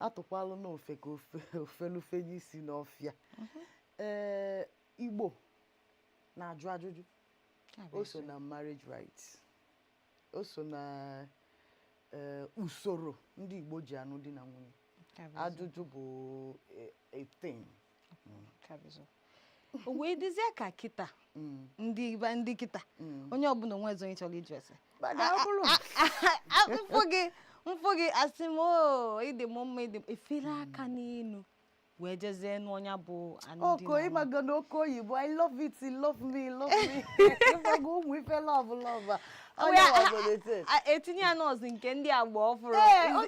Atụkwalụ n'ofe ka ofe ofelufenye isi n'ọfịa. Ee, Igbo na-ajụ ajụjụ. O so na marriage rites, o so na usoro ndị Igbo ji anụ di na nwunye. Ajụjụ bụ a thing. O wee dịzie ka kịta ndị ba ndị kịta, onye ọbụla onwe onye chọrọ ịjụ ese. Mana ọ bụrụ Mfụ gị, asị m, o ịdị m mma, ịdị m efere aka n'elu wee jezie n'ọnya bụ alụmdi Oko na nwunye. Ịmago na oke oyibo, "I love it, love me, love me." Ịmago ụmụ ife love, love a. Onye wagoro. Etinye ya nọọsụ nke ndị agba ọfụrụ.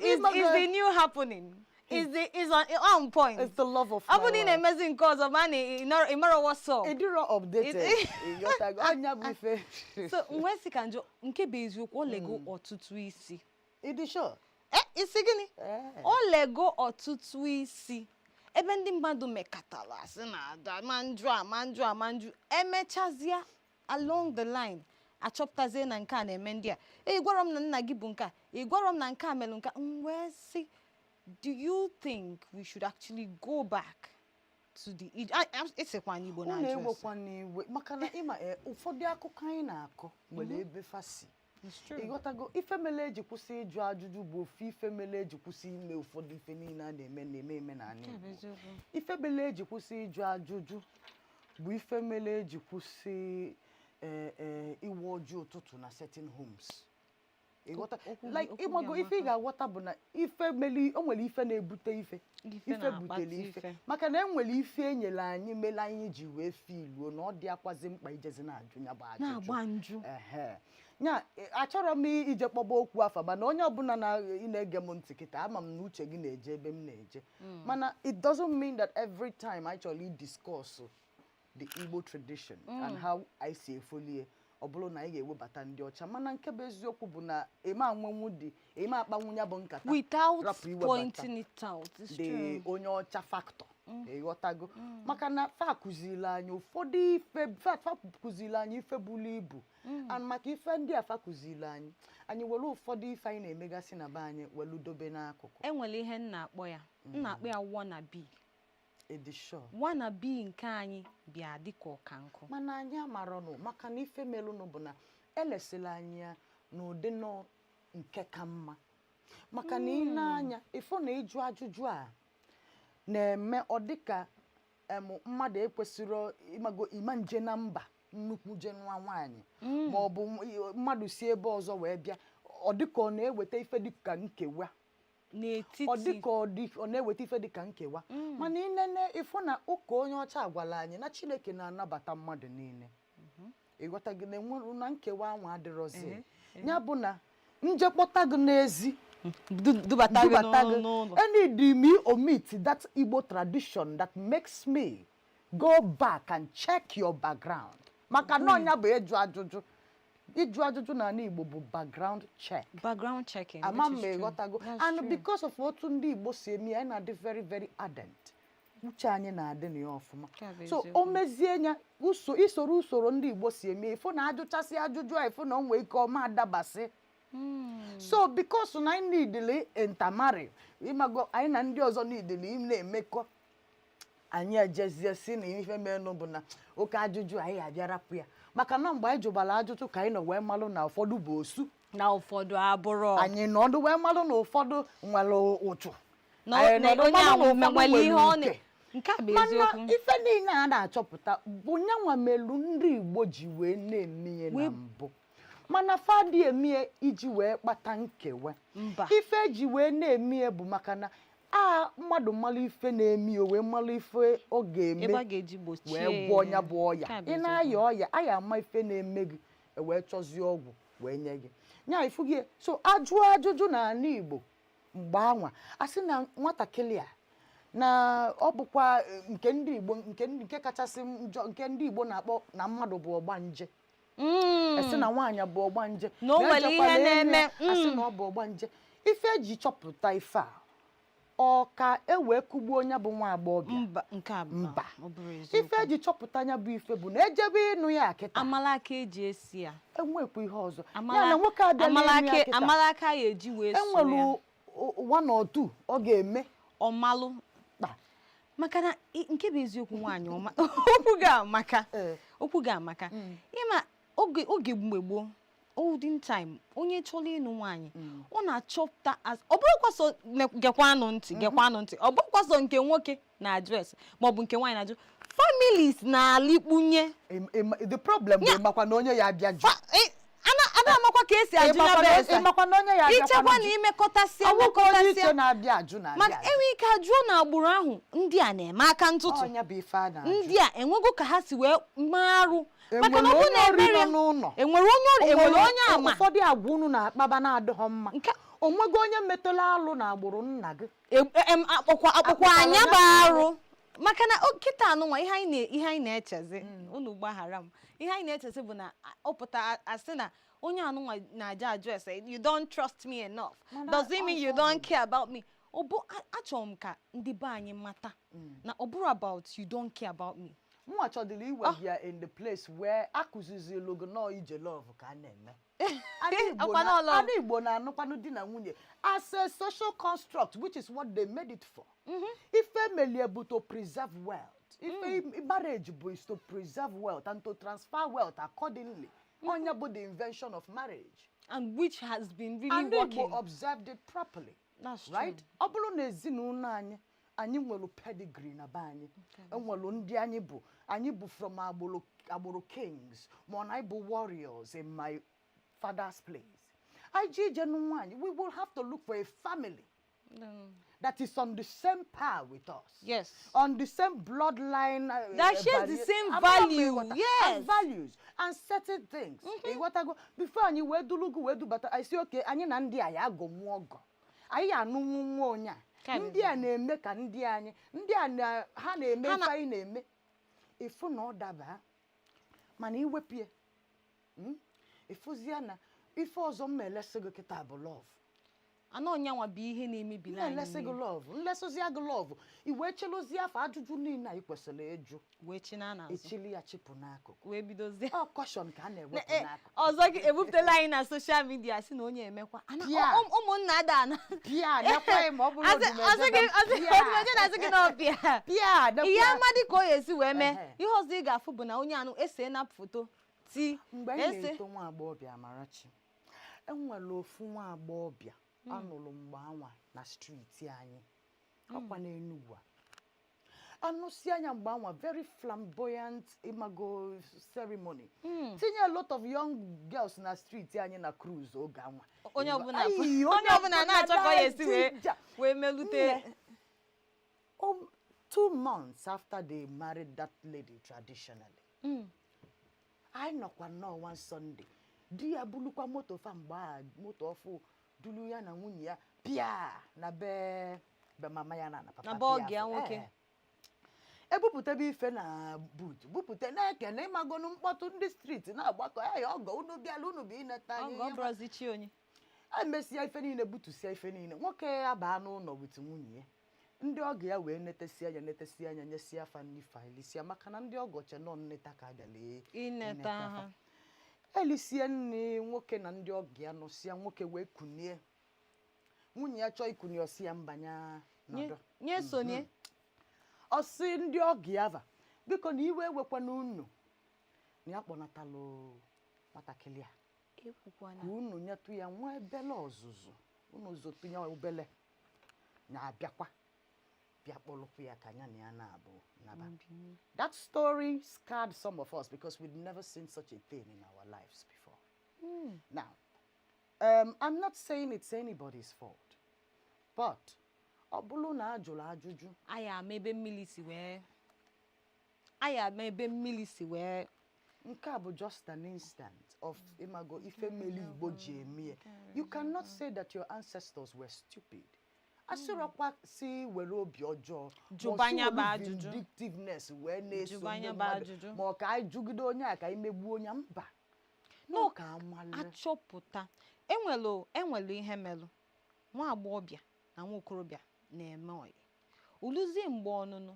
Ịmago Is the new happening, is the is on point. It's the love of Ọ bụrụ my na ị life. na-emezi nke ọzọ, ma na ị mara what's up. Ịdịrọ updated, ịghọtago? Ọnya bụ ife. So nwee sị ka njọ nke bụ eziokwu, o lego ọtụtụ isi. Ịdị sure? E isi gịnị? Ee. O lego ọtụtụ isi ebe ndị mmadụ mekatara asị na ada ma njụ a ma njụ a ma njụ, emechazie along the line achọpụtazie na nke a na-eme ndị a. Ị gwara m na nna gị bụ nke a, ị gwara m na nke a melụ nke a. M wee sị, do you think we should actually go back to the esikwa n'Igbo Unu na-ajụ ese. Ewekwa n'iwe, maka na ịma ụfọdụ akụkọ anyị na-akọ nwere ebe fa si. It's true. Ịghọtago? Ife mere eji kwụsị ịjụ ajụjụ bụ ofu ife mere eji kwụsị ime ụfọdụ ife niile a na-eme eme n'ala Nke a bụ Igbo. eziokwu. Ife mere eji kwụsị ịjụ ajụjụ bụ ife mere eji kwụsị ee ee iwe ọjị ụtụtụ na certain homes. Ịghọta? Like Okwu gị ịmago ife ị amaka. ga-aghọta bụ na ife mere o nwere ife na-ebute ife. Ife Ife na-akpata butere ife. ife. Maka na e nwere ife enyere anyị mere anyị ji wee filuo na ọ dị akwazi mkpa ijezi na-ajụ ya bụ ajụjụ. Na-agba njụ. Ehe, nya achọrọ m ije kpọba okwu afa, mana onye ọbụla na ị na-ege m ntị kịta, ama m na uche gị na-eje ebe m na-eje. Mana it doesn't mean that every time I chọrọ discuss the Igbo tradition and how I si efolie, ọ bụrụ na anyị ga-ewebata ndị ọcha. Mana nke bụ eziokwu bụ na eme anwenwu dị eme akpanwu ya bụ nkata without rapụ iwebata pointing it out. It's the true. onye ọcha factor. Ịghọtago? Maka na fa kụziri anyị ụfọdụ ife, fa kụziri anyị ife buru ibu, and maka ife ndị a fa kụziri anyị, anyị were ụfọdụ ife anyị na-emegasị na be anyị welu dobe n'akụkụ. Enwere ihe m na-akpọ ya, m na-akpọ ya wannabe. Ịdị sure? Wannabe nke anyị bịa dịka ọka nkụ. Mana anyị amarọnụ, maka na ife melụnụ bụ na elesịla anyị ya n'ụdị nọ nke ka mma, maka na ị na-anya ịfụ na ịjụ ajụjụ a na-eme ọ dịka mmadụ ekwesịrị ịmago ịma nje na mba nnukwu je nụa nwaanyị, ma ọ bụ mmadụ si ebe ọzọ wee bịa, ọ dịka ọ na-eweta ife dịka nkewa n'etiti. Ọ dịka ọ na-eweta ife dịka nkewa. Mana inene ịfụ na ụka onye ọcha gwara anyị na Chineke na-anabata mmadụ niile. Ịghọta gị? Na enwere na nkewa ahụ adịrọzi. Ya bụ na njekpọta gị n'ezi, dubata gị dubata gị n'ụlọ. Any me omit that Igbo tradition that makes me go back and check your background, maka na ọnya bụ ịjụ ajụjụ. Ịjụ ajụjụ n'ala Igbo bụ background check. Background checking. Ama Which m is true. ịghọtago? That's And true. because of otu ndị Igbo si eme ya, anyị na-adị very very ardent, uche anyị na-adị na ya ọfụma. Nke a bụ So eziokwu. o mezie ya isoro usoro ndị Igbo si eme, ịfụ na ajụchasị ajụjụ a, ịfụ na o nwee ike ọma adabasị. So because na anyị needili intermarry, ịmago, anyị na ndị ọzọ needili ị na-emekọ, anyị ejezie si na ife menụ bụ na oke ajụjụ anyị abịa rapụ ya, maka na mgbe anyị jụbara ajụjụ ka anyị nọ wee malụ na ụfọdụ bụ osu, na ụfọdụ abụrọ, anyị nọdụ wee malụ na ụfọdụ nwere ụchụ, na anyị na nọdụ onye malụ ahụ na ụfọdụ nwere ihe ọ nwere na uke. Nke a bụ Mana eziokwu. ife niile a na-achọpụta bụ nyanwa melu ndị Igbo ji wee na-eme ihe na mbụ. Mana fadị emie iji wee kpata nkewa. Mba. Ife eji wee na-eme ihe bụ maka na a mmadụ mmalụ ife na-eme, o wee mmalụ ife ọ ga-eme ebe a ga-eji gbochie wee gwọọ ya bụ ọya. Nke a bụ Ị eziokwu. na-aya ọya, a ya ama ife na-eme gị, e wee chọzie ọgwụ wee nye gị nya ifu gị. So ajụọ ajụjụ n'ala Igbo mgbe anwa, a sị na nwatakịrị a na ọ bụkwa nke ndị Igbo nke kachasị njọ nke ndị Igbo na-akpọ na mmadụ bụ ọgbanje. Esi na nwaanyị bụ ọgbanje, Na o nwere ejekwala ihe enyi ya, na-eme, asị na ọ bụ ọgbanje. Ife eji chọpụta ife a, ọ ka e wee kụgbuo onye bụ nwa agbọghọbịa? Mba, nke a bụ Mba. ọ bụrụ eziokwu. Ife eji chọpụta anya bụ ife bụ na ejebe ịnụ ya kịta, Amala aka eji esi ya. Enwekwa ihe ọzọ Amala ya na nwoke abịala amala ịnụ ya aka kịta, amala aka ya eji wee sụọ enwere ya. one or two ọ ga-eme. Ọmalụ Kpa. Maka na nke bụ eziokwu, nwaanyị ọma, okwu gị amaka. Okwu gị amaka. Ịma oge mgbe gboo, olden time, onye chọrọ ịnụ nwaanyị, ọ na-achọpụta ọ bụrụkwa sọ gekwanụ ntị, gekwanụ ntị, ọ bụrụkwa sọ nke nwoke na-ajụ ese maọbụ nke nwaanyị na-ajụ, families na-alikpunye. The problem bụ ịmakwa na onye ya abịa jụ. Ada amakwa ka esi ajụ ya Ịmakwa bụ na ese. Ịmakwa na onye ya abịakwa Ichekwa na jụ. imekọtasịa Ọ bụkwa onye iche emekọtasịa na-abịa ajụ na-abịa Maka ajụ. enwe ike ajụọ na agbụrụ ahụ, ndị a na-eme aka ntụtụ. Ọnya bụ ife a na-ajụ. Ndị a enwego ka ha si wee maa arụ, maka na Enwere ọ bụrụ na onye ori emere nọ n'ụlọ? Enwere onye ori, enwere onye ama. Ụfọdụ agwa unu na-akpaba na-adịghọ mma. Onwego onye metụla alụ na agbụrụ nna gị? Akpọkwa akpọkwa Akpọkwara anya ya bụ arụ, maka na kịta anụnwa, ihe anyị na-echezi, unu gbaghara m, ihe anyị na-echezi bụ na ọ pụta asị na onye anụnwa na-aja ajụ ese, "You don't trust me enough." Mana Does it mean you ọ don't care about me? Ọ bụ achọrọ m ka ndị be anyị mata na ọ bụrụ about you don't care about me. Mụnwa chọdịrị iwe gị in the place where akụzizilụ gị nọọ ije love ka a na-eme. Ada Igbo Ọkwa nọọ love. Ada Igbo na-anụkwanụ di na nwunye as a social construct, which is what they made it for. Ife melie bụ to preserve wealth. Ife marriage bụ is to preserve wealth and to transfer wealth accordingly. Onye bụ the invention of marriage. And which has been really And working. Igbo observed it properly. That's true. Right? Ọ bụrụ na ezinụlọ anyị, anyị nwere pedigree na be anyị, enwere ndị anyị bụ, anyị bụ from agbụrụ kings, ma ọ na anyị bụ warriors in my father's place, anyị ji ije nụ nwaanyị, we will have to look for a family that is on the same par with us, on the same bloodline, That shares the same Amara m value, ịghọta. And values and certain things, ịghọtago? Before anyị wee dulugu wee dubata, anyị si oke anyị na ndị a ya agọnwu ọgọ, anyị anụnwu nwa onye a. Ka bụ. Ndị a na-eme ka ndị anyị, ndị a na ha na-eme Ha ife anyị na-eme, ịfụ na ọ daba. Mana iwepụ ya, ịfụzie na ife ọzọ m na-elesi gị kịta bụ love. Anọ ọnyanwa bụ ihe na-emebili anyị. Na-elesi gị niile. Love nlesịzịa gị love, i wee chelụzie afọ ajụjụ niile anyị kwesịrị ịjụ. Wee china n'azụ. Echili ya chịpụ n'akụkụ. Wee bidozie. Ọ caution ka a na-ewepụ n'akụkụ. Ọzọ gị ebupụtala anyị na social media sị na onye emekwa Pịa. Ụmụnna ada na Pịa nekwa, ma ọ bụrụ Asị gị Odumeje. Odumeje na-asị gị na ọpịa. Pịa nekwa. Ihe amadị ka ọ ga-esi wee mee. Ehe. Ihe ọzọ ị ga-afụ bụ na onye anụ ese na foto ti Mgbe anyị ese. na-eto nwa agbọghọbịa, Amarachi, enwere ofu nwa agbọghọbịa anụrụ mgbe anwa na street anyị, ọkwa n'Enugwu a. Anụsi anya mgbe anwa, very flamboyant imago ceremony, tinye a lot of young girls na street anyị na cruise oge anwa. Onye ọbụla Ayi, onye ọbụla na-achọ ka ọ ga-esi wee na-adịja. wee melute. Nne, 2 months after they married that lady traditionally, anyị nọkwa nnọọ one Sunday, di ya bulukwa moto fa mgbe a, moto ọfụ, dulu ya na nwunye ya pịa na be mama ya na papa Na be pịa ọgọ ya afọ. nwoke. Ebupụtebe ife na boot, bupụta na-ekene, ịmagonu mkpọtụ ndị street na-agbakọ ya, ọgọ unu bịala, unu bụ ineta anyị. Ọgọ bụrụzi chi onye. Emesịa ife niile, butusia ife niile, nwoke abaa n'ụlọ with nwunye ya. Ndị ọgọ ya wee netesie anya, netesie anya, nyesie afa nri, fa elisia, maka na ndị ọgọ che nọ nneta ka abịala ineta fa. Ha. Elisie nri, nwoke na ndị ọgọ ya nọsịa, nwoke wee kunie, nwunye ya chọọ ikunie, ọsị ya mbanya nọdụ. Nye sonye. Ọsị ndị ọgọ ya va, biko na iwe ewekwana unu na ya kpọnatalụ nwatakịrị a Ekwukwana. ka unu nyetụ ya nwa ebele ọzụzụ, unu zotu ya obele, na-abịakwa bịa kpọlụkwu ya ka ya na ya na-abụ naba. That story scarred some of us because we'd never seen such a thing in our lives before. Now, I'm not saying it's anybody's fault, but ọ bụrụ na a jụrụ ajụjụ, anyị ama ebe mmiri si wee, anyị ama ebe mmiri si wee. Nke a bụ just an instant of ịmago ife mele Igbo ji eme ya. You cannot say that your ancestors were stupid. Asịrọkwa si were obi ọjọọ ma ọ si Jụba anya bụ were ajụjụ. vindictiveness wee na-eso Jụba ndị anya bụ mmadụ, ajụjụ. ma ọ ka anyị jụgide onye a ka anyị megbuo onye a, mba. No, No, ka amale. Achọpụta enwelu ihe melụ nwa agbọghọbịa na nwa okorobịa na-eme ọyị, oluzie mgbe ọnụnụ,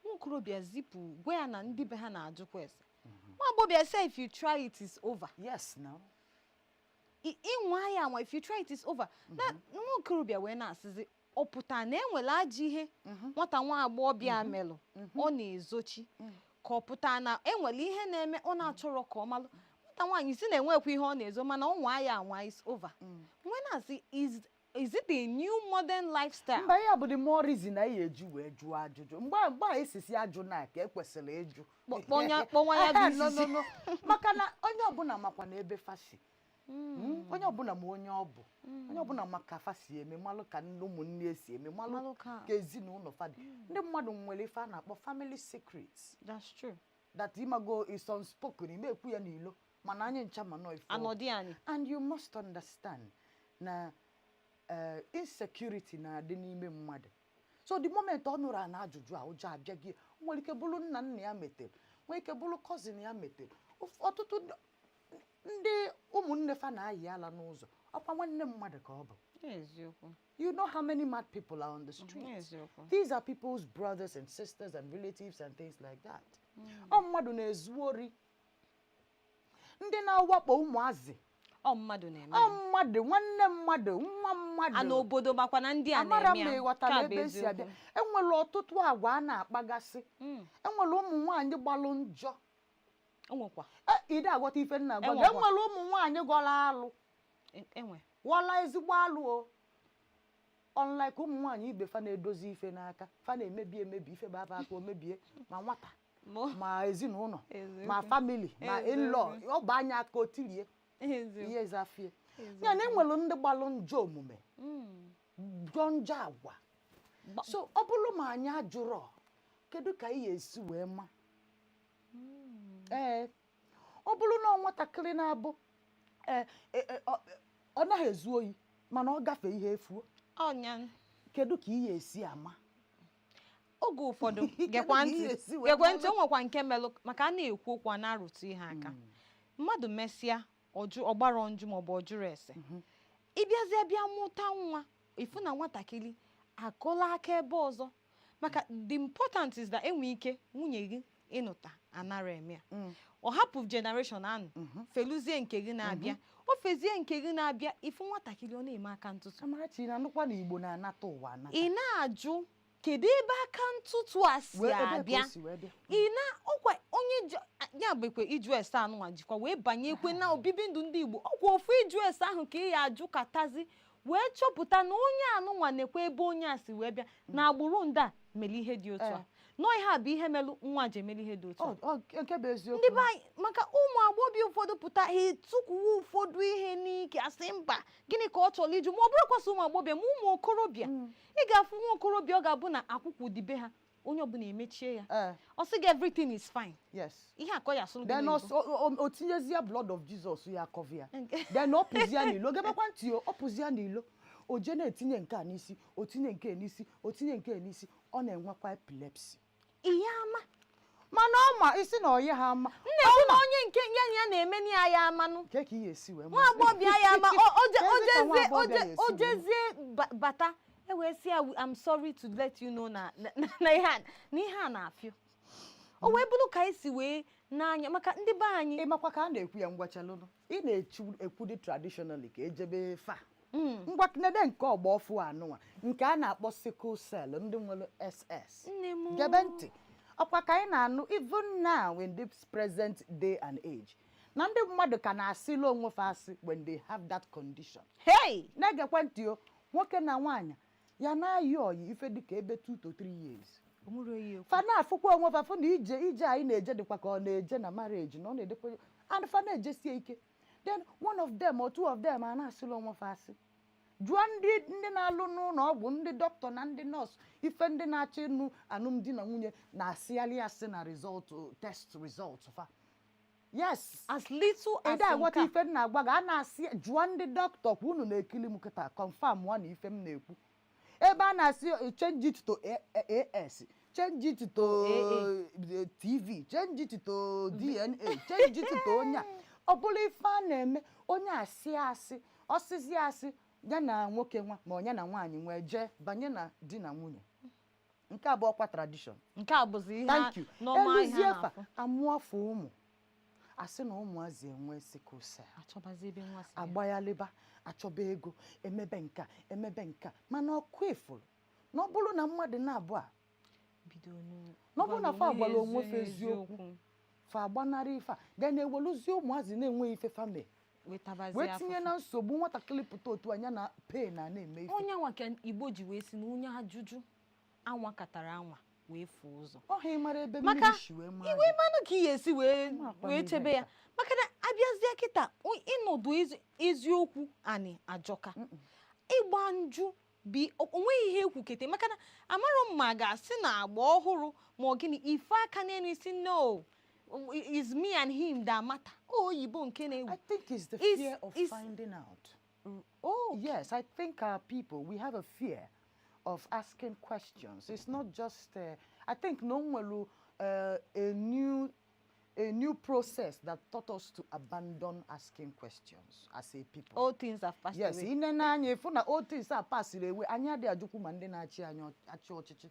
nwa okorobịa zipụ gwa ya na ndị be ha na-ajụkwa ese. Nwa agbọghọbịa say, "If you try it, is over." Yes, no. Ịnwa ya anwa, if you try it, is over. Na nwa okorobịa wee na-asịzi Ọ pụta na enwere ajọ ihe nwata nwa agbọghọbịa melụ ọ na-ezochi, ka ọ pụta na enwere ihe na-eme ọ na-achọrọ ka ọ malụ? Nwata nwaanyị si na-enwekwa ihe ọ na-ezo, mana ọ nwa ya anwa is over. Nwe na-asị, is it a new modern lifestyle? Mba, ya bụ the more reason anyị eji wee jụọ ajụjụ. Mgbe a esisi ajụ na ka ekwesịrị ịjụ. Kpọnwa ya bụ No, izizi. no, no. Maka na onye ọbụla makwa na ebe fasi, onye ọbụla ma onye ọ bụ, onye ọbụla ma ka fa si eme, malụ ka ndị ụmụnne esi eme, malụ Malụ ka- ka ezinụlọ fa dị. Ndị mmadụ nwere ife a na-akpọ family secrets That's true. that imago is unspoken, ime ekwu ya n'ilo, mana anyị ncha ma nọ ife ọ bụ. Anọdị anyị. And you must understand na insecurity na-adị n'ime mmadụ. So the moment ọ nụrụ ana ajụjụ a, ụjọ abịa gị. O nwere ike bụrụ nna nna ya metere, nwere ike bụrụ cousin ya metere. Ọtụtụ ndị ụmụnne fa na-ayị ala n'ụzọ, ọkwa nwanne mmadụ ka ọ bụ. Eziokwu. You know how many mad people are on the street? Eziokwu. These are people's brothers and sisters and relatives and things like that. Ọ mmadụ na-ezu ori, ndị na-awakpo ụmụazị. Ọ mmadụ na-eme. Ọ mmadụ, nwanne mmadụ, nwa mmadụ. A n'obodo makwa na ndị a Amara na-eme m ya. ma ịghọtara Nke a bụ ebe esi abịa. eziokwu. Enwere ọtụtụ agwa a na-akpagasị. Enwere ụmụ nwaanyị gbalụ njọ. O nwekwa. E, ide aghọta ife nna gwa gị. Enwekwa. Enwere ụmụ nwaanyị gọrọ alụ. Enwe. Ghọla ezigbo alụ o, unlike ụmụ nwaanyị ibe fa na-edozi ife n'aka, fa na-emebi emebi ife bụ aba aka o mebie ma nwata ma ezinụlọ ma Eziokwu. family ma in-law. Ọ bụ anya aka o tirie. Eziokwu. Ihe ezafie ya na enwere ndị gbalụ njọ omume, jọọ njọ agwa. So ọ bụrụ ma anyị ajụrọ, kedu ka anyị ga-esi wee ma? Ee, ọ bụrụ na ọ nwatakịrị na-abụ ee e- e- ọ ọ naghị ezu oyi, mana ọ gafee ihe efuo, Ọnya. kedu ka ị ga-esi ama? Oge ụfọdụ Kedu gekwa ka ị ntị. ga-esi wee Gekwe ntị. malụ? O nwekwa nke melụ maka a na-ekwu okwu a na-arụtụ ihe aka. Mmadụ mesịa ọjụ, ọgbara njụ maọbụ ọjụrụ ese, ịbịazie bịa mụta nwa, ịfụ na nwatakịrị akụla aka ebe ọzọ. Maka the important is that enwe ike nwunye gị ịnụta anara eme ya, ọ hapụ generation ahụ, feluzie nke gị na-abịa, o fezie nke gị na-abịa, ịfụ nwatakịrị ọ na-eme aka ntụtụ. Amarachi, na-anụkwa na Igbo na-anata ụwa anata. Ị na-ajụ kedu ebe aka ntụtụ a si Wee ebe ka o abịa. si wee bịa. Ị na ọkwa onye ya bekwe ịjụ ese anụnwa jikwa wee banyekwe na obibi ndụ ndị Igbo. Ọkwa ofu ịjụ ese ahụ ka ị ya ajụkatazi wee chọpụta na onye anụnwa na-ekwe ebe onye a si wee bịa na agbụrụ ndị a mere ihe dị otu a. Nọọ ihe a bụ ihe melụ nwa ji emere ihe dị otu a. Ọ nke bụ eziokwu. Ndị be anyị, maka ụmụ agbọghọbịa ụfọdụ pụta, ha etukwuwe ụfọdụ ihe n'ike, asị mba, gịnị ka ọ chọrọ ịjụ? Ma ọ bụrụ kwasị ụmụ agbọghọbịa ma ụmụ okorobịa, ị ga-afụ nwa okorobịa, ọ ga-abụ na akwụkwọ dibe ha, onye ọbụla emechie ya, ọ sị gị everything is fine. Ihe akọ ya asụrụ gị Then n'oyibo. o tinyezie blood of Jesus ya cover ya. Then ọ pụzie n'ilo, gebekwa ntị o, ọ pụzie n'ilo, o jee na-etinye nke a n'isi, o tinye nke a n'isi, o tinye nke a n'isi, ọ na-enwekwa epilepsy. Ihe ama. Mana ọ ma isi na ọyị ha ama. Na-ekwu na onye nke ya na ya na-eme na ya ya amanụ. Nke ka ị ga-esi wee Nwa masị? agbọghọbịa ya ama Ka ezi ka nwa o agbọghọbịa je ga-esi o wee jezie bata, e wee sị ya, "I'm sorry to let you know na ihe a na-afịọ." O wee bụrụ ka anyị si wee n'anya maka ndị be anyị. Ịmakwa ka a na-ekwu ya, ngwachalụnụ, ị na-echu ekwu dị traditionally ka ejebe fa ngwa nede nke ọgba ọfụ anụnwa nke a na-akpọ sickle cell, ndị nwere SS. Nne m. Gebe ntị, ọkwa ka anyị na-anụ even now in this present day and age na ndị mmadụ ka na-asịla onwe fa asị when they have that condition. Hey! Na-egekwe ntị o, nwoke na nwaanyị ya na-ayị ọyị ife dịka ebe 2 to 3 years, Onwere oyi okwu. fa na-afụkwa onwe fa, fụ na ije ije anyị na-eje dịkwa ka ọ na-eje na marriage na ọ na-edekwa, and fa na-ejesie ike. Then one of them or two of them a na-asịla onwe fa asị. Jụọ ndị na-alụ n'ụlọ ọgwụ, ndị dọkịta na ndị nọọsụ, ife ndị na-achọ ịnụ alụmdi na nwunye na-asịgharị asị na result, test result fa. Yes. As little as Ede aghọta nke a. ife m na-agwa gị a na-asị. Jụọ ndị dọkịta kwa unu na-ekili m kịta, confirm nwa na ife m na-ekwu ebe a na-asị change it to AS, change it to AA. TV, change it to DNA, change it to onye a. Ọ bụrụ ife a na-eme, onye asị asị, ọsịzi asị ya na nwoke nwa ma onye na nwaanyị nwee jee banye na di na nwunye. Nke abụọ kwa tradition. Nke a bụzi ihe Thank you. normal ihe a Eluzie fa na-afụ. amụọ afọ ụmụ. Asị na ụmụazị enwe sickle cell, Achọbazi ebe nwa si bịa. Agbaghalịba achọba ego, emebe nka, emebe nka, mana ọkụ efuru na ọ bụrụ na mmadụ na-abụ a bido na ọ bụrụ na fa gwara gwara onwe onwe ha fa eziokwu, fa agbanarị ife a ga na-eweluzie ụmụazị na-enweghị ife fame wetabazie wee tinye afụfụ. Na nsogbu nwatakịrị pụta otu anya na pain na na-eme ife. Onye nwa ka Igbo ji wee sị na onye ajụjụ anwa katara anwa wee fuo ụzọ. Ọha ịmara ebe Maka mmiri si wee maa igwe gị. mmanụ ka ị ga-esi wee Ama akwa wee n'ihe chebe ya nka. Maka na abịazie kịta, ịnọdụ eziokwu anị ajọka, ịgba njụ bi onweghị ihe ekwukete, maka na amarọ m ma a ga-asị na agba ọhụrụ ma ọ gịnị ife aka n'elu isi, no, is me and him that matter. O oyibo nke na-ewu. I think it's the fear of finding out. Oh. Yes, I think our people, we have a fear of asking questions. It's not just, I think no nwelu a new process that taught us to abandon asking questions as a people. All things have passed away. Ị nene anya ịfụ na old things a pasịrị ewe, anyị adịghị ajụkwu ma ndị na-achị anyị achị ọchịchị.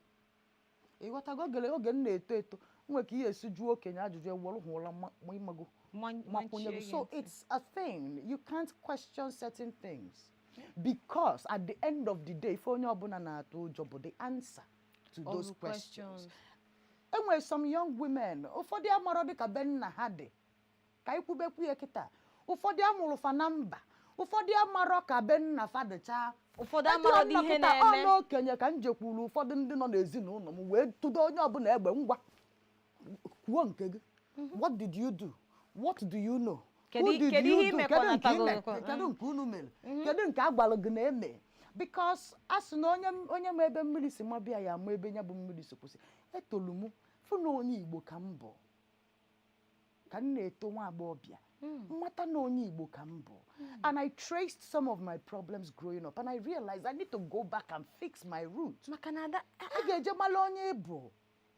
Ịghọtago? Oge m na-eto eto, nwere ka ihe esi jụọ okenye ajụjụ, ewere hụla ma ịmago makwụnye machie gị. gị So ntị. It's a thing. You can't question certain things because at the end of the day, ife onye ọbụla na-atụ ụjọ bụ the answer to All those the questions. Enwere some young women, ụfọdụ amarọ dịka be nna ha dị ka anyị kwubekwu ya kịta, ụfọdụ amụrụ fa na mba, ụfọdụ amarọ ka be nna fa dịchaa. Ụfọdụ Etu amarọ dị nọ ihe kịta, ọ na-eme. N'okenye ka m jekwuru ụfọdụ ndị nọ n'ezinụlọ m wee tụdo onye ọbụla egbe, ngwa, kwuo nke gị. What did you do? What do you know? Kedu Who did kedu you ihe do? ị Kedu nke ị mekọnatagoro? kedu nke unu mere? Kedu nke a gwara gị na eme? Because a sị na onye ma ebe mmiri si mabịa ya ama ebe ya bụ mmiri si kwụsị. Etolu m fụ na onye Igbo ka m bụ. Ka m na-eto nwa agbọghọbịa, mmata na onye Igbo ka m bụ, and I traced some of my problems growing up and I realized I need to go back and fix my root. Maka na ada Ị ga-eje mara onye ị bụ,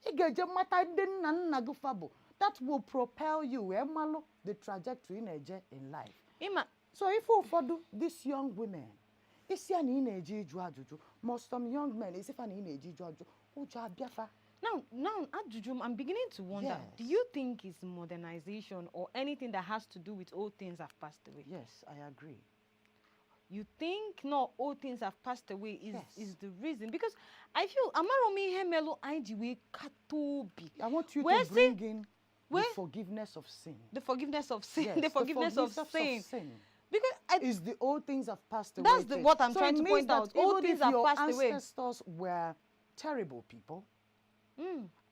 ị ga-eje mata ndị nna nna gị fa bụ. That will propel you wee malụ the trajectory ị na-eje in life. Ịma. So ife ụfọdụ these young women isi ya na ị na-eje ịjụ ajụjụ, ma some young men isifa na ị na-eje ịjụ ajụjụ, ụjọ abịafa. Now, ajụjụ m, I'm beginning to wonder, do you think it's modernization or anything that has to do with old things have passed away? Yes, I agree. You think no old things have passed away is Yes. is the reason? Because I feel amarọ m ihe melụ anyị ji wee kata obi. I want you Wee to sị- bring in the wee forgiveness of sin. The forgiveness of sin. Yes, The forgiveness of sin. sin. Because I, Is the old things have passed away That's thing. what I'm So trying it to means point that out. Old even things if have your passed away. Ancestors were terrible people,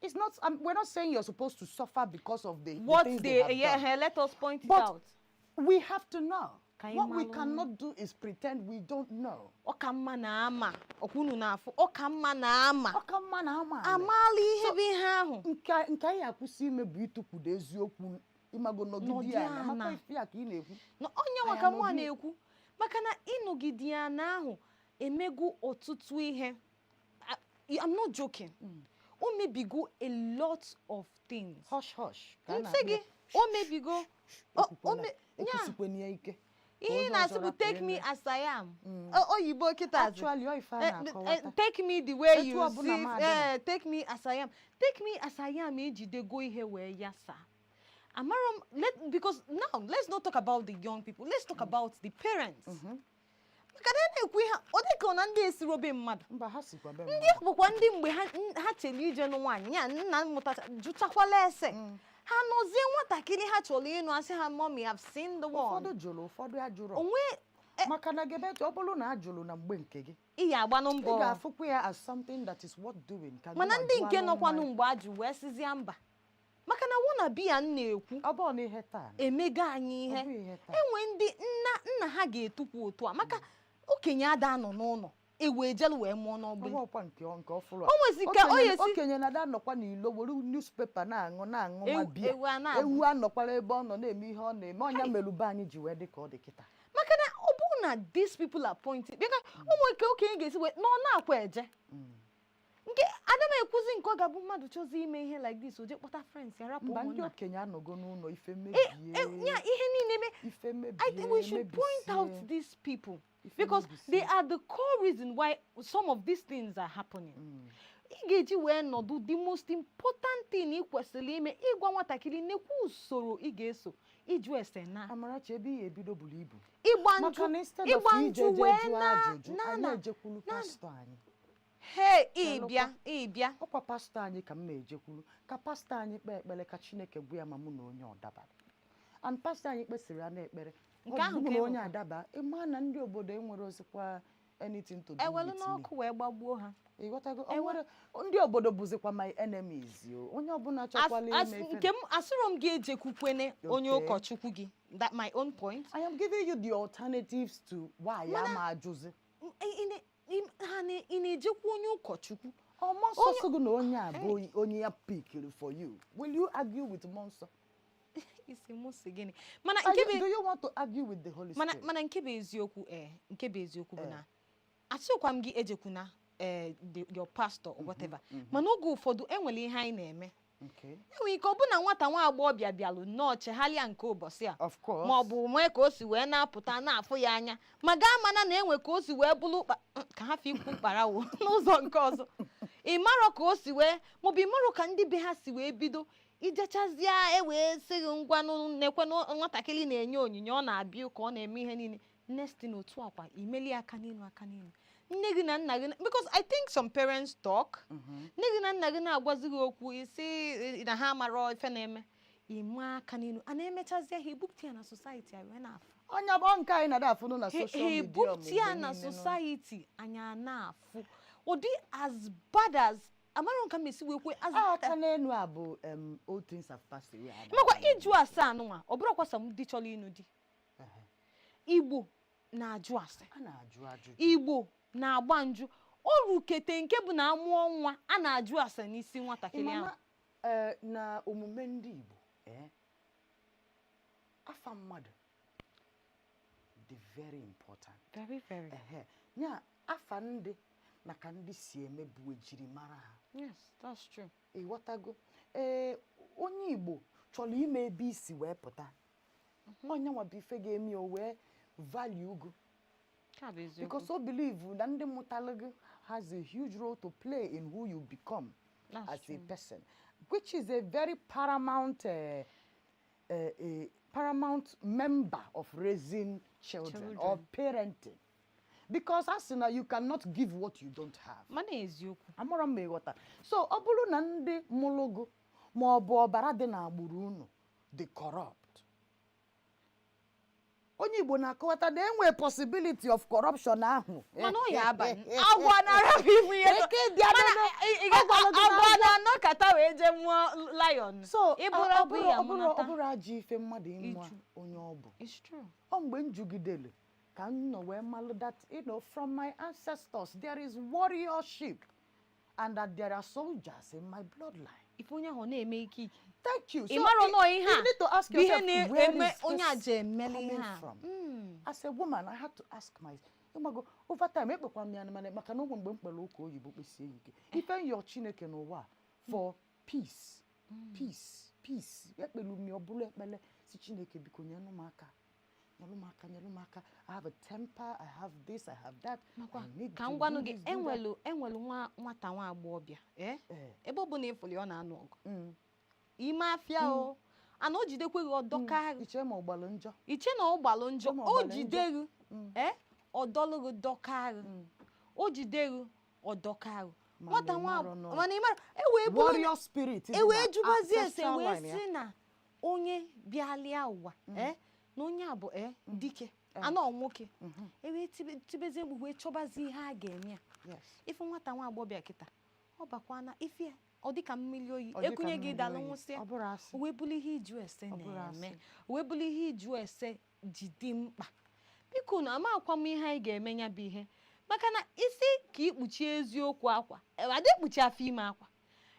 it's not. We're not saying you're supposed to suffer because of the What things they, they have yeah, done. let us point it But out. we have to know. Ka anyị What we malụ. Cannot do is pretend we don't know. Ọ ka mma na ama ọkwunu na-afụ, ọ ka mma na ama. Ọ ka mma na ama ala. Amaala ihe bụ ihe ahụ. Nke anyị akwụsị ime bụ ịtụkwudo eziokwu, ịmago, nọgide Nọdị ya anya maka ana. ife ya ka ị na-ekwu. Na onye nwa Anyị ka mụ a anọgide. Na-ekwu maka na ịnọgide ya na ahụ emego ọtụtụ ihe. I'm not joking, o mebigo a lot of things. Hush hush ka a Nsị na-akpọ gị ya. o mebigo o Ekwukwana, ya ekwusikwana ya ike ka ihe onye na-asị ọzọ bụ rapụ take me ime. As I am. Oyibo kịta Actually, ọ ife a na-akọwata. Take me the way Etu you ọbụla see m adịna. Take me as I am, take me as I am. Ejidego ihe wee yasa amara m let, because now let's not talk about the young people, let's talk about the parents, maka na a na-ekwu ihe ọ dị ka ọ na ndị esirobe mmadụ. Mba, ha sikwa be Ndị mmadụ. a bụkwa ndị mgbe ha chere ije nụ nwaanyị ya nna mụtacha jụchakwala ese ha nọzie nwatakịrị ha chọrọ ịnụ, asị ha, "Mommy, I've seen the one." Ụfọdụ jụrụ, ụfọdụ ajụrụ. Onwe Maka na gebe ntị, ọ bụrụ na a jụrụ na mgbe nke gị, ị ya agbanụ ị mbọ. Ga-afụkwa ya as something that is worth doing ka Mana gịnwa ndị jụọ nke anụ nọkwanụ nwa. Mgbe ajụ wee sịzịa mba, maka na wụ na biya m na-ekwu Ọ bụrụ na ihe taa emego anyị ihe. Ọ bụghị ihe taa. Enwe ndị nna nna ha ga-etukwu otu a maka okenye ada anọ n'ụlọ ewu ejelu wee mụọ n'ọgbụlị. Ọ bụghịkwa nke ọfụrụ a. O nwezi ka o Okenye yesi okenye na-ada anọkwa n'ilo were newspaper na-aṅụ nwa biya. Ewu a na-abụ. Ewu anọkwara ebe ọ nọ na-eme ihe ọ na-eme. Ọnya merube anyị ji wee dị ka ọ dị kịta. Maka na ọ bụrụ na these people are pointing, bịa ụmụ nke okenye ga-esi wee na ọ na-akwa eje nke ada m ekwuzi nke ọ ga-abụ mmadụ chọzi ime ihe like this, o jee kpọta friends ya rapụ Mba, ndị ụmụnna. Okenye anọgo n'ụlọ ife mebie. Ya ihe niile me Ife mebie. I think we should point out Mebisie. These people Ife because mebisie. They are the core reason why some of these things are happening. Ị ga-eji wee nọdụ, the most important thing ị kwesịrị ime, ịgwa nwatakịrị nekwa usoro ị ga-eso ịjụ ese na Amarachi, ebe ihe ebido buru ibu. Ịgba njụ Maka na instead of ịgba ije njụ je wee jụọ na ajụjụ, na anyị na ejekwulu pastọ anyị. He, ịbịa ịbịa. Ọkwa pastọ anyị ka m na-ejekwuru ka pastọ anyị kpee ekpere ka Chineke gwa ya ma mụ na onye ọ dabara. And pastọ anyị kpesịrị ya na ekpere, Nke ahụ ọ bụ ka na onye enwekwa. adaba, ịma na ndị obodo enwere ozikwa anything to do Ewelu with me. n'ọkụ wee gbagbuo ha. Ịghọtago? O nwere ndị obodo bụzikwa my enemies o. Onye ọbụla chọkwala ime ife. Nke m, asịrọ m gị ejekwukwene onye ụkọchukwu gị. That my own point. I am giving you the alternatives to why ya ma ajụzi. Ha ị na-ejekwu onye ụkọchukwu? Ọ Mmụọ Nsọ sị gị na onye a bụ onye ya pickiri for you. Will you argue with Mmụọ Nsọ? Isi mụ si gịnị? Mana Are nke you, bụ do you want to argue with the Holy mana Spirit? Mana nke bụ eziokwu, nke bụ eziokwu bụ na asịkwa m gị ejekwuna your pastor or whatever, mana oge ụfọdụ enwere ihe anyị na-eme. Enwere ike ọ bụ na nwata nwa agbọghọbịa bịalụ nnọọ chegharịa nke ụbọchị a, Of course. ma ọ bụ nwee ka o si wee na-apụta na-afụ ya anya, ma gaa mana na enwe ka o si wee bụrụ ka ha fi ikwu mkpara wo n'ụzọ nke ọzọ. Ị marọ ka o si wee, maọbụ ị marọ ka ndị be ha si wee bido ijechazie, e wee sị gị ngwanụ, na-ekwe na nwatakịrị na-enye onyinye, ọ na-abịa ụka, ọ na-eme ihe niile. Next thing, otu akwa imeli aka n'elu aka n'elu nne gị na nna gị because I think some parents talk, nne gị na nna gị na-agwazi gị okwu, isi na ha marọ ife na-eme, ime aka n'elu a na-emechazie, ha ebupụta ya na society a wee na-afụ. Onye bụ nke anyị na-ada afụnụ na Ha social ha media ebupụta ya mgbe na niile nọ. society anyị a na-afụ ụdị as bad as amarọ nka m esi wee kwue as Aka n'elu a bụ old things have passed away. Makwa ịjụ ase anụnwa, ọ bụrụkwa sọ ndị chọrọ ịnụ di. Igbo na-ajụ ase. A na-ajụ ajụjụ. Igbo na-agba njụ o rukete nke bụ na amụọ nwa, a na-ajụ ase n'isi nwatakịrị ahụ. Ịmana na omume ndị Igbo, afa mmadụ dị very important. Very, very. Ehe, ya afa ndị na ka ndị si eme bụ ejirimara ha. Yes, that's true. Ịghọtago? Ee, onye Igbo chọrọ ime ebe isi wee pụta, onye nwa bụ ife ga-eme o wee value gị. Nke a bụ eziokwu. Because o believe na ndị mụtalụ gị has a huge role to play in who you become That's as a true. person, which is a very paramount member of raising children, or parenting, because as na you cannot give what you don't have. Mana eziokwu. Amara m ma ịghọta. So ọ bụrụ na ndị mụrụ gị ma ọ bụ ọbara dị n'agbụrụ unu dị corrupt, onye Igbo na-akọwata na enwe possibility of corruption ahụ. Mana ọ ya aba agwọ na-arapụ ibu ihe. Eke bịa. Mana ọ gwara gị na agwọ na-anọkata wee jee mụọ lion. So ịbụrụ ọ bụ bụrụ ya ọ bụrụ ọ mụnata. bụrụ ajọ ife mmadụ ịmụ Iju. onye ọ bụ. It's true. Ọ mgbe m jugidere ka m nọ wee malụ that from my ancestors there is warriorship and that there are soldiers in my bloodline. Ife onye ahụ na-eme ike ike. Thank you. Ị marọ nọọ ihe a You need to ask bụ ihe yourself, where na-eme is onye a this ji emeli ihe coming a. from? As a woman, I had to ask my, ịgbago over time ekpekwa m ya, mana maka na ụmụ mgbe m kpere ụka oyibo kpesie ya ike, ife nyọ Chineke n'ụwa a for peace, peace, peace. Ekpelu m ya, ọ bụrụ ekpele si Chineke, biko nyelụ m aka, nyelụ m aka, nyelụ m aka. I have a temper, I have this, I have that. Makwa I need ka to m gwanụ do gị, this, do that. enwelu nwa nwata nwa agbọghọbịa, ebe ọ bụ na ịfụli ọ na-anụ ọgụ ime afịa o ana o jidekwe gị ọdọka gị. Iche ma ọ gbalụ njọ. Iche na ọ gbalụ njọ. Ma ọ O gbalụ jide gị, ọdọlụ gị, dọka gị. O jide gị, ọdọka gị. Mana Nwata ị nwa marọ nọ. mana ị mara e wee bụrụ Warrior spirit dị e wee na jụbazie ese ancestral wee line ya. sị na onye bịalịa ụwa, na onye a bụ dike anọ nwoke, e wee tibezie mkpu wee chọbazie ihe a ga-eme ya. Ife nwata nwa agbọghọbịa kịta, ọ bakwana ife ya, ọ dịka mmiri oyi. Ọ dịka Ekunye gị mmiri dalụ oyi. nwụsịa. Ọ bụrụ asị. O wee bụrụ ihe iju ese Ọ bụrụ na-eme. asị. O wee bụrụ ihe iju ese ji dị mkpa. Biko na ama akwa m ihe anyị ga-eme ya bụ ihe, maka na isi ka ikpuchi eziokwu akwa ada ekpuchi afọ ime akwa,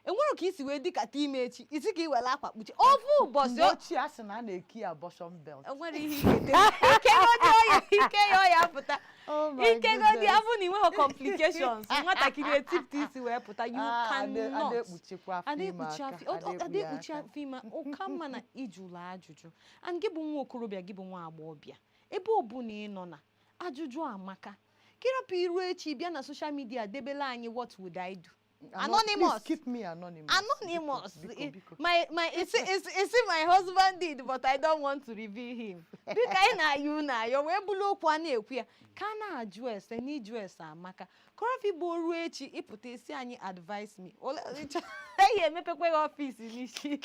enwere ka isi wee dịkata ime echi, isi ka i were akwa kpuchi ofu ụbọchị. Mgbe ochie, a sị na a na-eki abortion belt. Enwere ihe ikete ikegodi ọya, ike ya ọya pụta. Oh my Ikegodi goodness. abụ na ị nweghị complications, nwatakịrị etipụta isi wee pụta, you Ah, cannot. ada ekpuchikwa afọ Ada ime ekpuchi aka, afọ ada ada ekpu ya ekpuchi aka. afọ ime ụka. Mma na ịjụla ajụjụ. And gị bụ nwa okorobịa, gị bụ nwa agbọghọbịa, ebe ọbụla ị nọ na ajụjụ amaka, kịrapụ iru echi bịa na social media debele anyị "What would I do?" Anonymous. Please keep me anonymous. Anonymous. Biko, biko, biko. My it's my husband did, but I don't want to reveal him. Biko, anyị na-ayọ unu ayọ wee bụrụ okwu a na-ekwu ya ka a na-ajụ ese na ịjụ ese amaka kọrọfi bụ ruo echi ịpụta esi anyị advise me. Anyị emepekwa gị office n'isi,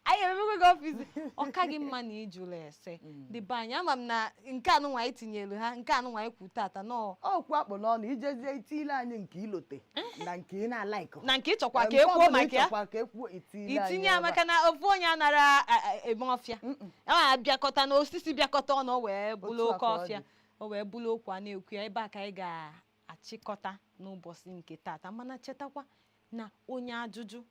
anyị emepekwa gị office. Ọ ka gị mma na ịjụla ese dị be anyị. Ama m na nke anụnwa anyị tinyelu ha, nke anụnwa anyị kwu tata nọọ. Okwu akpụ n'ọnụ, ijezie itile anyị nke ilote na nke ị na-alaikọ. Na nke ịchọkwa ka ekwuo maka ya. Ịchọkwa ka ekwuo, itile anyị Itinye ebe ya a. Maka na ofu onye anara eme ọfịa, ọ abịakọta na osisi bịakọta ọnụ, o wee bụrụ Otu a oke ka ọ ọfịa. dị. O wee bụrụ okwu a na-ekwu ya ebe a ka anyị ga-achịkọta n'ụbọchị nke tata. Mana chetakwa na onye ajụjụ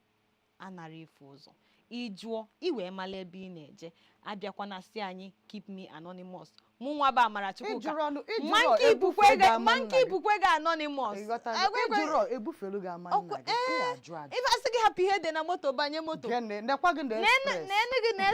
anara efu ụzọ. Ịjụọ iwee mara ebe ị na-eje. Abịakwana si anyị keep me anonymous. Mụ nwa bụ Amara Chukwuka. Ịjụrụ ọnụ ịjụrụ Ma nke ibukwe ebufe gị gị ama ma nna nke gị. ibukwe gị anonymous. Ịghọtago? Ekwe- Ịjụrụ ebufelu gị ama nna gị. Ị ga-ajụ ajụ. Ife asị gị hapụ ihe dị na moto, banye moto. Gịnị? Nekwa gị na express. Nenu gị na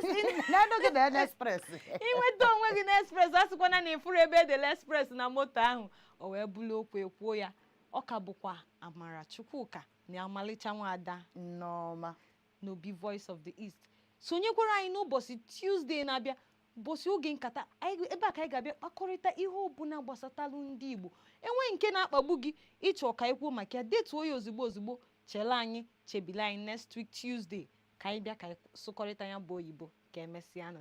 Nenu gị na express. Inweta onwe gị na express, asịkwana na ifuru ebe edele express na moto ahụ. O wee bụrụ okwu ekwuo ya. Ọ ka bụkwa Amara Chukwuka na ọmalịcha nwaada Nneọma. n'Obi Voice of the East. Sonyekwara anyị n'ụbọchị Tuesday na-abịa, ụbọchị oge nkata anyị. Ebe a ka anyị ga-abịa kpakọrịta ihe ọbụla gbasatalụ ndị Igbo. Enwe nke na-akpagbu gị, ịchọ ka anyị kwuo maka ya, detuo ya ozugbo ozugbo, chele anyị, chebile anyị next week Tuesday ka anyị bịa ka anyị sụkọrịta ya bụ oyibo. Ka emesịanụ.